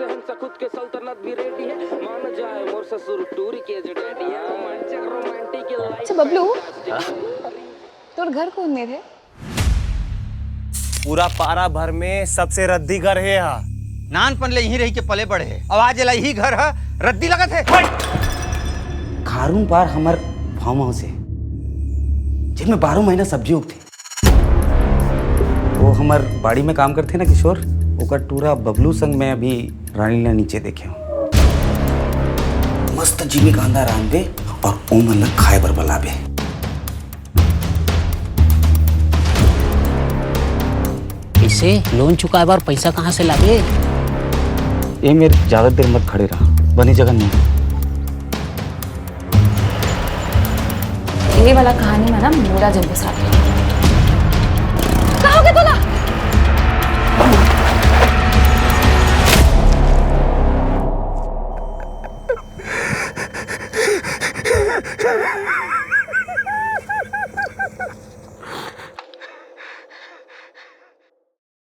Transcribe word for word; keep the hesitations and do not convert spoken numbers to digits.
शहंशाह खुद के सल्तनत भी रेडी है, मान जाए मोर ससुर टूरी के जो डैडी है, रोमांटिक रोमांटिक के लाइफ अच्छा बबलू, तोर घर कौन मेर है? पूरा पारा भर में सबसे रद्दी घर हे हा। नानपन ले यहीं रही के पले बढ़े हे, अब आज एला यही घर ह रद्दी लगत हे। खारून पार हमर फार्म हाउस हे, जेमे बारह महीना सब्जी उगथे। वो हमर बाड़ी में काम करथे ना किशोर, ओकर टूरा बबलू संग मैं अभी रानी ला नीचे देखे हूँ। मस्त जिमी कांदा रांधबे और ओमन ला खाए बर बलाबे। इसे लोन चुकाए बर पैसा कहाँ से लाबे? ए मेर ज्यादा देर मत खड़े रहा, बने जगह नहीं। ये वाला कहानी में ना मोला जन के साथ। का हो गया तोला?